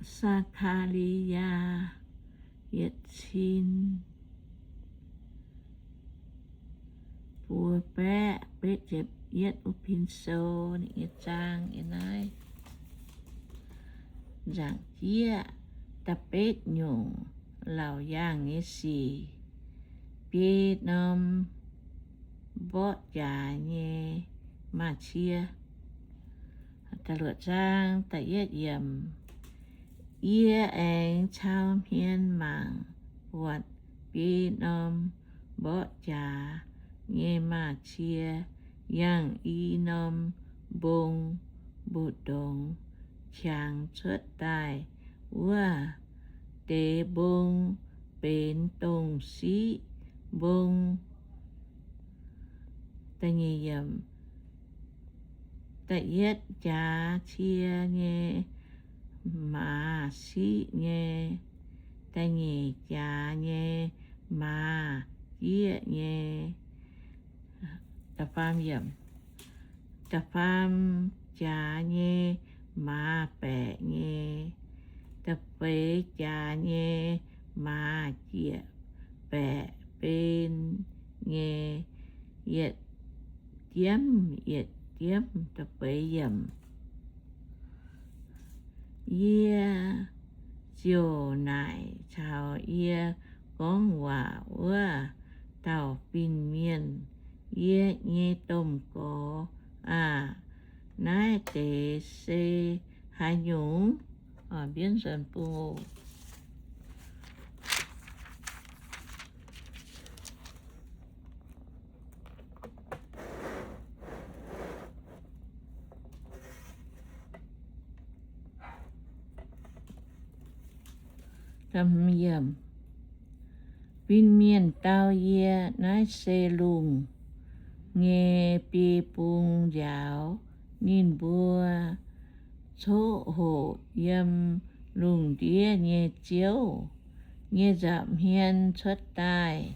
Saa^kaa^li^yaa yietc cin buo baeqv betv ziepc yietv. Wuov pin sou ninh nyei zaang yiem naaiv. Nzaangc jieqv da'betv nyungc, laauc yaangh nyei sic, biei norm mborqv jaax nyei maaz-cie. Da'luoqc zaang da'yietv yiemc. Yie aengx cau hmien mangc buatc biei norm mborqv jaax nyei maaz-cie yangh i norm mbong mbu'ndongx qangx cuotv daaih. Wuov deix mbong benx dongh siqv mbong. Da'nyeic yiemc. Da'yietv jaax cie nyei maaz siqv nyei. Da'nyeic jaax nyei maaz jieqv nyei. Da'faam yiemc. Da'faam jaax nyei maaz baeqc nyei. Da'feix jaax nyei maaz jieqv baeqc ben nyei. Yietc diemv, yietc diemv. Da'feix yiemc. Yie ziouc naaic caux yie gorngv waac wuov dauh fin-mienh, Yie nyei domh gorx aah! Naaiv deix se haaix nyungc? Mbienv nzuonx bung oc. Fin-mienh dau yie, Naaiv se lungh nyei biei bung nziaaux. Ninh mbuo coqv hoqc yiem lungh ndiev nyei ziouv nyei nza'hmien cuotv daaih.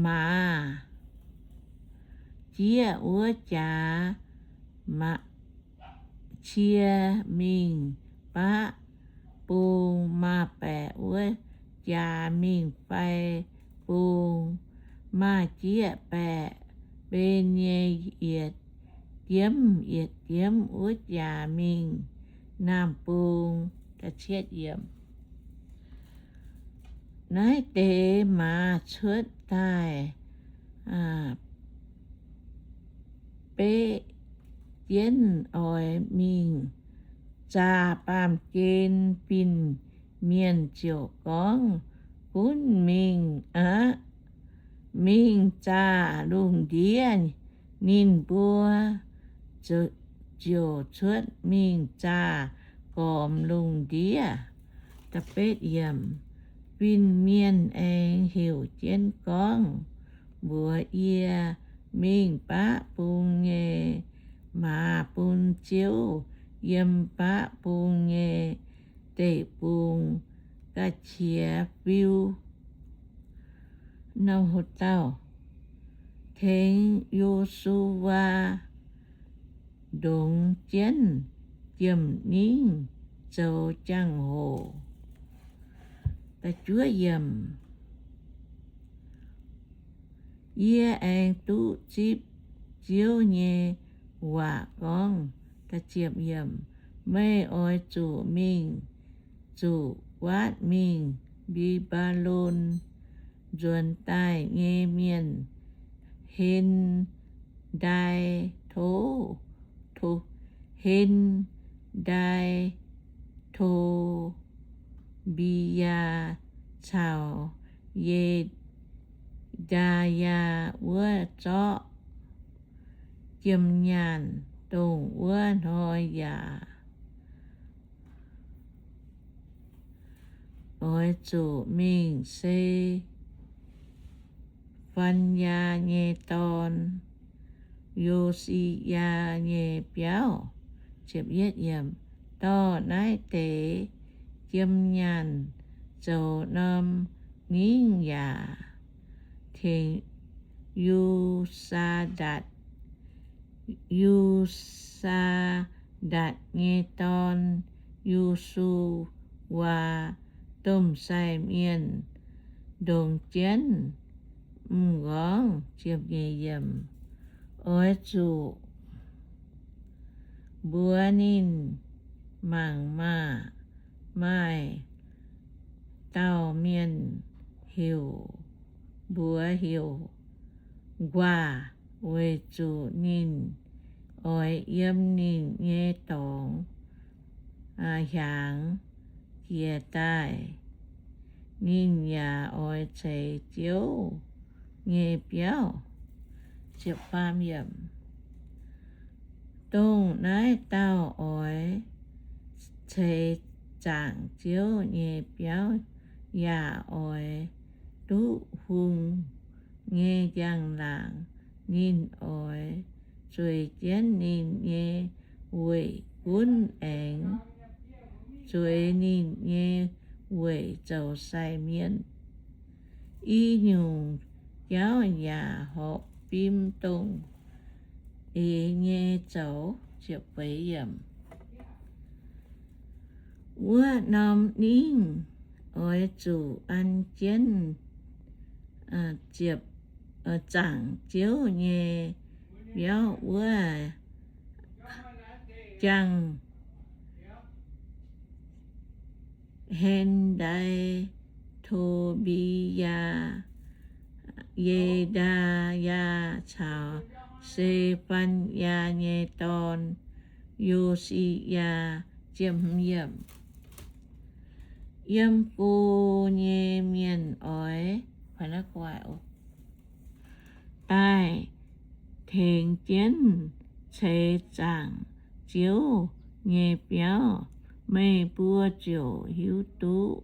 Maaz jieqv wuov jaax cie mingh baqv bung, maaz baeqc wuov jaax mingh fai bung. Maaz jieqv baeqc ben nyei yietc diemv, yietc diemv wuov jaax mingh naamh bung. Naaiv deix maaz cuotv daaih beqv jienv oix mingh zaah baamh gen. Fin-mienh ziouc gorngv, Gunv mingh aqv. Mingh zaah lungh ndiev. Ninh mbuo ziouc cuotv mingh zaah gormx lungh ndiev. Fin-mienh aengx heuc jienv gorngv mbuox yie, Mingh baqv bung nyei maaz bun ziouv yiem baqv bung nyei deic-bung ga'qiex fiu. Tengx Yo^su^waa ndongx jienv jiem-ningv zoux jangx-hoc. Yie aengx duqv zipv Ziouv nyei waac gorngv, Meih oix zuqc mingh, zuqc guaatv mingh Mbi^mbe^lon. Nzuonx daaih nyei mienh, Hen^ndai^to, Hen^ndai^to^mbi^yaa caux Ye^ndaa^yaa wuov zorqv jiem nyaanh, dongh wuov hnoi yaac oix zuqc mingh Se^fan^yaa nyei dorn, Yo^si^yaa, nyei biauv. Dorh naaiv deix jiem nyaanh zoux norm ningv yaac tengx Yu^saa^ndatc, Yu^saa^ndatc nyei dorn, Yo^su^waa domh sai mienh ndongc jienv m'nqorngv. Oix zuqc mbuox ninh mangc maah! Maaih dauh mienh heuc, mbuox heuc Nquaah, weic zuqc ninh oix yiem ninh nyei dorngx hiaangx jiex daaih. Ninh yaac oix ceix Ziouv nyei biauv. Dongh naaiv dauh oix ceix zaangc Ziouv nyei biauv yaac oix duqv hungh nyei njang-laangc. Ninh oix zueiz jienv ninh nyei weic gunv aengx zueiz ninh nyei weic zoux sai mienh. I nyungc jauv yaac horpc fim dongh eix nyei zoux. Wuov norm ningv oix zuqc an jienv zaangc Ziouv nyei biauv wuov jangx Hendaai, To^mbi^yaa, Ye^ndaa^yaa caux Se^fan^yaa nyei dorn, Yo^si^yaa. Yiem go nyei mienh oix daaih tengx jienv ceix zaangc Ziouv nyei biauv. Meih mbuo ziouc hiuv duqv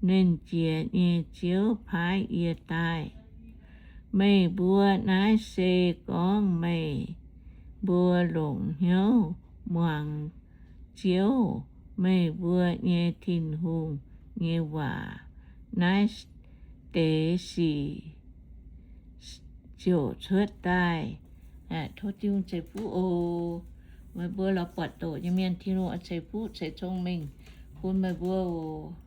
Nernh Jiex nyei Ziouv paaiv yie daaih. Meih mbuo naaiv se gorngv meih mbuo longc hnyouv muangx Ziouv, meih mbuo nyei Tin-Hungh, nyei waac. Naaiv deix sic ziouc cuotv daaih. Tov Tin-Hungh ceix fuqv oc. Meih mbuo lorz buatc doqc nyei mienh, Tin-Hungh oix ceix fuqv ceix cong-mengh bun meih mbuo oc.